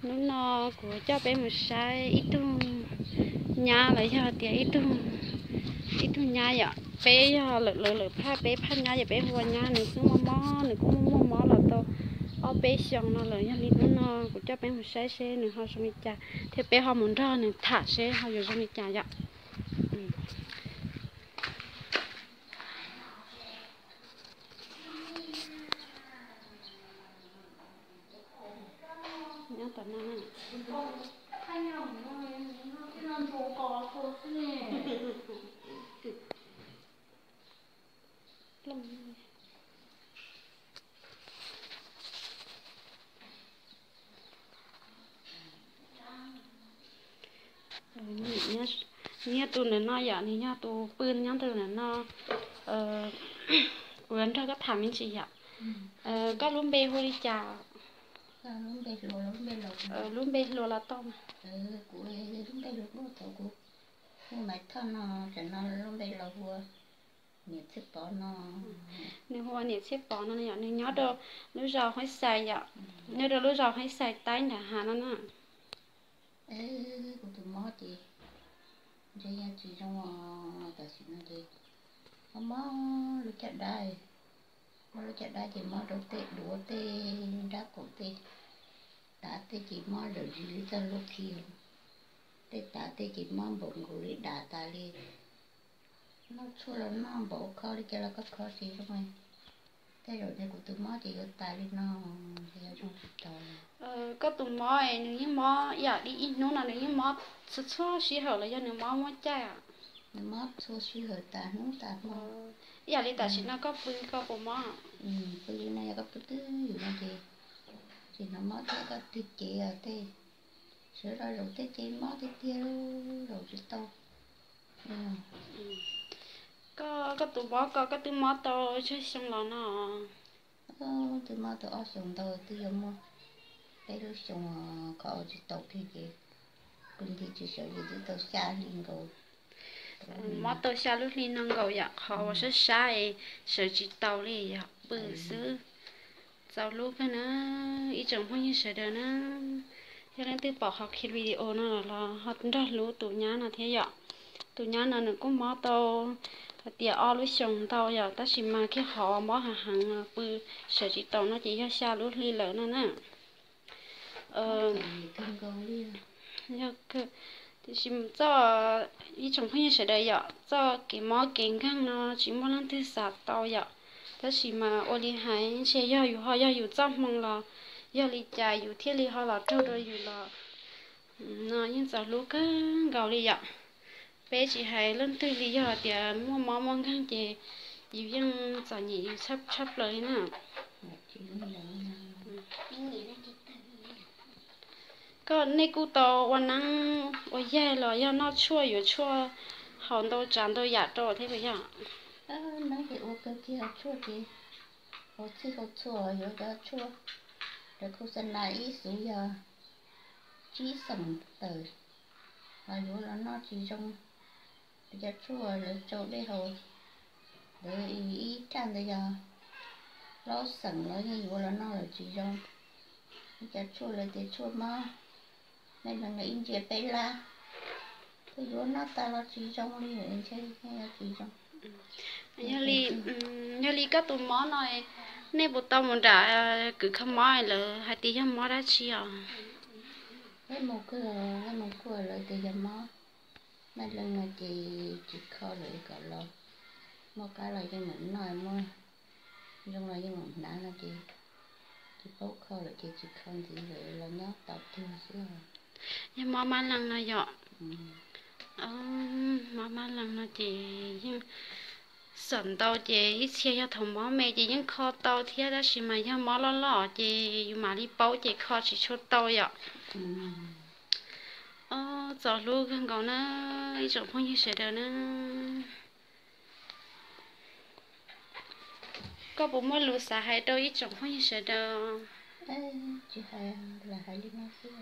Hnub no kuv coj peb mus saib ib tug nyab los yog tias ib tug, ib tug nyab yom. Peb yog lawm lawv lawm phaj, peb phaj nyab ces peb hu ua nyab. Nws xwb muaj mob, nws kuj muaj muaj mob los tau ob peb xyoos no lawm. Yog li hnub no kuv coj peb mus saib seb nws ho zoo li cas thiab peb ho mus nrog nws tham seb ho yuav zoo li cas yom. Nyob tus ntawm no yom, nws yog tus pw nyob tus ntawm no. Kuv yuav nrog koj tham me ntsis yom. Koj lub npe hu li cas? Lub npe hluas los tau. Kuv lub npe hluas kuv hu Maiv Thoj no, tam no lub npe los hu ua Niam Txhiaj Pov no. Nws hu ua Niam Txhiaj Pov no yom, nws nyob rau lub zos Huaib Xais yom, nyob rau lub zos Huaib Xais Taib nram hav no na. Kuv tus mob ces ntshe yog tsis zoo os, tam sim no ces mob mob lub caj dab, mob lub caj dab ces mob rau tej duav tej nrab qaum tej, tav tej ces mob lawm zis li txoj lub khi, tej tav tej ces mob npaum nkaus li dam tas li. Noj tshuaj los noj npaum kho li cas los koj kho tsis zoo. Tej zaum tias kuv tus mob ces yuav tas li no, ces yuav zoo tsis tau. Koj tus mob es nws yeej mob ib yam li ib hnub no nws yeej mob txhua txhua sij hawm los yog nws mob muaj caij? Nws mob txhua sij hawm tas hnub tas hmo. Ib yam li tam sim no koj pw koj puas mob? Pw li no yog koj pw twj ywm no ces tsis hnov mob thiab, koj tig cev tej sawv los zaum tej ces mob tiag tiag, zaum tsis tau. Koj, koj tus mob ko koj twb mob tau tsawg xyoo los no? Twb mob tau ob xyoos ntau, twb yuav muaj peb lub xyoos, qhov ua tsis tau kiag ces pw nti tsis sawv ces twb tau xya hli nkaus. Mob tau xya lub hli no nkaus yom, qhov uas sab sab es sawv tsis tau li yom, pw xwb. Txaus hlub kawg na ib tsoom phooj ywg sawv daws na. Yog leej twg pom qhov clip video no los ho nrog hlub tus nyab no thiab yom. Tus nyab no nws kuj mob tau hais tias ob lub xyoos ntau yom, tab sis mas kiag qhov mob heev heev pw sawv tsis taus no ces yog xya lub hli lawm no na. Tiam sis txoj, ib tsoom phooj ywg sawv daws yom, txoj kev mob kev nkeeg no tsis muaj leej twg xav tau yom, tab sis mas ua li hais ntshe yog yus ho yog yus txoj hmoo los yog li cas yus thiaj li ho los raug rau yus los no yeej txaus hlub kawg nkaus li yom. Peb tsis hais leej twg li, yog tias muaj mob muaj nkeeg ces yus yeej txom nyem yus tshaj plaws li na. Koj nej kuj tau ua neeb ua yaig los yog noj tshuaj yuav tshuaj haus ntau tsav ntau yam rau thiab puas yog? Neeb ces ua kawg kiag, haus tshuaj ces haus txhij haus txhua, yuav cov tshuaj, cov khau xa nas ib xuv yog tsib xeem tawm, ho yuav los noj tsis zoo. Cov tshuaj lawv tsau dej haus, lawv ib raj ntawd yog plaub xeem los yeej yuav los noj lawm tsis zoo. Ib cov tshuaj lawv tias tshuaj mob, nej los ib ntsia peb lab, twb yuav noj tas los tsis zoo li, ntshe yeej yuav tsis zoo. Yog li, yog li koj tus mob no, nej puas tau mus nram kws kho mob lawv hais tias yog mob dab tsi os? Peb mus kawg, peb mus kuaj lawv tias yog mob, maj leej no ces tsis kho lawm kom los, muaj qab los yeej meem noj, muaj zoo los yeej meem hnav no ces tsis paub kho lawm ces tsis kho ntxiv lawm, los nyob tos tuag xwb. Yog mob maj leej no yom? Mob maj leej no ces yeej xam ntau ces ib txhia yog thaum mob me ces yeej kho tau thiab, tab sis mas yog mob loj loj ces yus mam li paub ces kho tsis tshua tau yom. Txaus hlub kawg nkaus na ib tsoom phooj ywg sawv daws na. Koj puas muaj lus xav hais rau ib tsoom phooj ywg sawv daws? Tsis hais, lam hais li no xwb.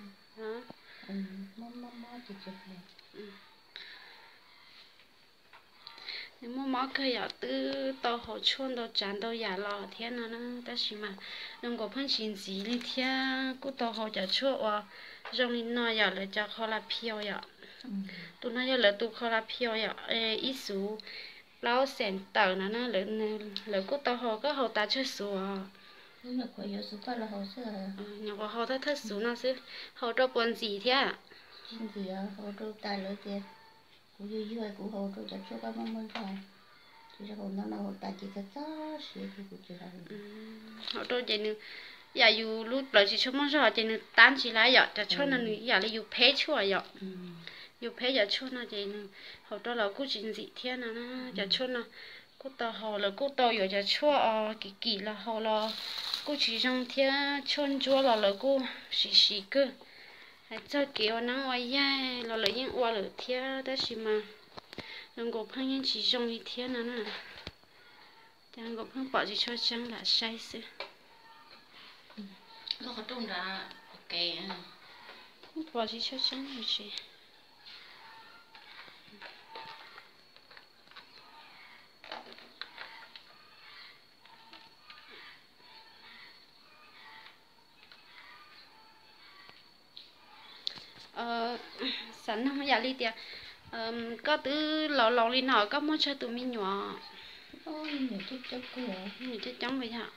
Mob mob mob ces tsis hais. Nws muaj mob kawg yom, twb tau haus tshuaj ntau tsav ntau yam los thiab no na, tab sis mas zoo nkaus pheej tsis ntxiv li thiab. Kuj tau haus cov tshuaj uas zoo li no yom, lawv cov kho la phiau yom. Tus no yog lawv tus kho la phiau yom, ib xuv plaub xees tawm no na, lawv kuj tau haus, koj haus tas tsawg xuv os? Nyuam qhuav haus thawj thawj xuv no xwb, haus rau puas ntxim thiab? Tsis ntxim, haus rau tas lawv tias kuv yuag yuag kuv haus rau cov tshuaj koj muab muab zog, ces haus ntau no haus tas ces txog txog siav ces kuv tsis haus. Haus rau ces nws yam yus lub plawv tsis tshua muaj zog ces nws tab ntsis lawm yom, cov tshuaj no nws yam li yus pheb tshuaj yom. Yus pheb cov tshuaj no ces nws haus rau los kuj tsis ntxim thiab no na. Cov tshuaj no kuj tau haus, lawv kuj tau yuav cov tshuaj kim kim los haus los kuj tsis zoo thiab, tshuaj ntsuab los lawv kuj siv siv kawg. Hais txog kev ua neeb ua yaig los lawv yeej ua lawm thiab, tab sis mas zoo nkaus pheej yeej tsis zoo li thiab no na. Ces nkaus pheej pom tsis tshua tseeb lam saib xwb. Pom tsis tshua tseeb tsis. Xav noog yam li tias koj twb laus laus li no koj muaj tsawg tus me nyuam? Me nyuam coob coob yog.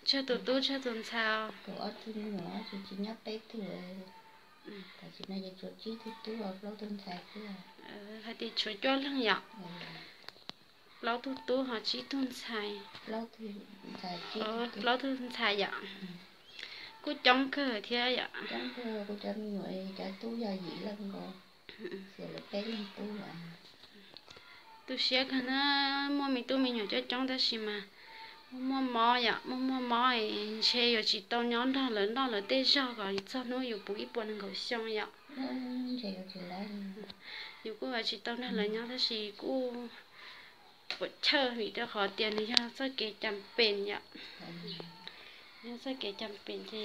Tsawg tus tub tsawg tus ntxhais? Kaum ob tug me nyuam ces tsis nyob peb tug, tam sim no ces tshuav tsib tug tub, plaub tug ntxhais xwb. Hais tias tshuav cuaj leeg yom? Plaub tug tub ho tsib tug ntxhais. Plaub tug ntxhais yom. Kuj coob kawg thiab yom. Kuv cov me nyuam cov tub yog yim leej nkaus, xyov lawv peb leeg tub. Tu siab kawg na, muaj me tub me nyuam coob coob tab sis mas muaj muaj mob yom, muaj muaj mob ntshe yuav tsis tau nyob nrog lawv noj lawv tej zog kom txog hnub yus puv ib puas nees nkaum xyoo yom. Yus kuj yuav tsis tau nrog lawv nyob tab sis kuj puam chawj vim rau qhov tias nws yog txoj kev cam pem yom. Yog txoj kev cam pem ces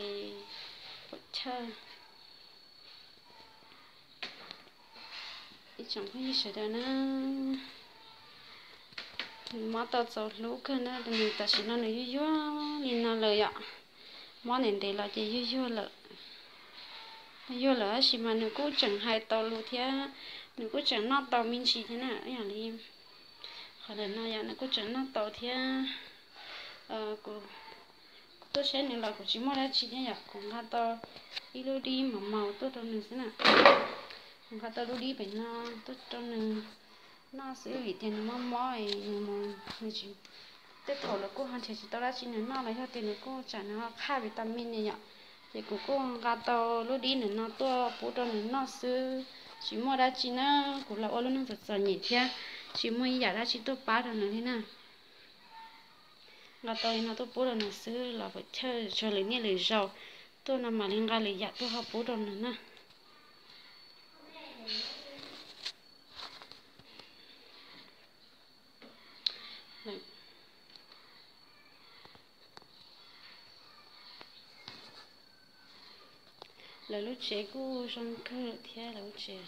puam chawj. Ib tsoom phooj ywg sawv daws na, nws mob tau txaus hlub kawg na, nws tam sim no nws yuag yuag li no lawm yom. Mob ntev ntev los ces yuag yuag lawm. Yuag lawm tab sis mas nws kuj tseem hais tau lus thiab, nws kuj tseem noj tau me ntsis thiab na, yog li qhov ntawm no yom, nws kuj tseem noj tau thiab. Kuv tuaj saib nws los kuv tsis muaj dab tsi thiab yom, kuv nqa tau ib lub dib mos maus tuaj rau nws xwb na. Kuv nqa tau lub dib pem no tuaj rau nws noj xwb vim tias nws mob mob, nws tsis, tej thaum lawv kuj ho nrhiav tsis tau dab tsi nws noj los yog tias nws kuj tsam nws ho qhaj vitamin ne yom. Ces kuv kuj nqa tau lub dib ntawm no tuaj pub rau nws noj xwb, tsis muaj dab tsi na. Kuv los ua lub neej txom txom nyem thiab tsis muaj ib yam dab tsi tuaj pab rau nws li na. Nqa tau li no tuaj pub rau nws xwb los puam chawj, tsuas lwm niaj lwm zaus tuaj no mam li nqa lwm yam tuaj ho pub rau nws na. Lawv lub tsev kuj zoo kawg thiab lawv lub tsev.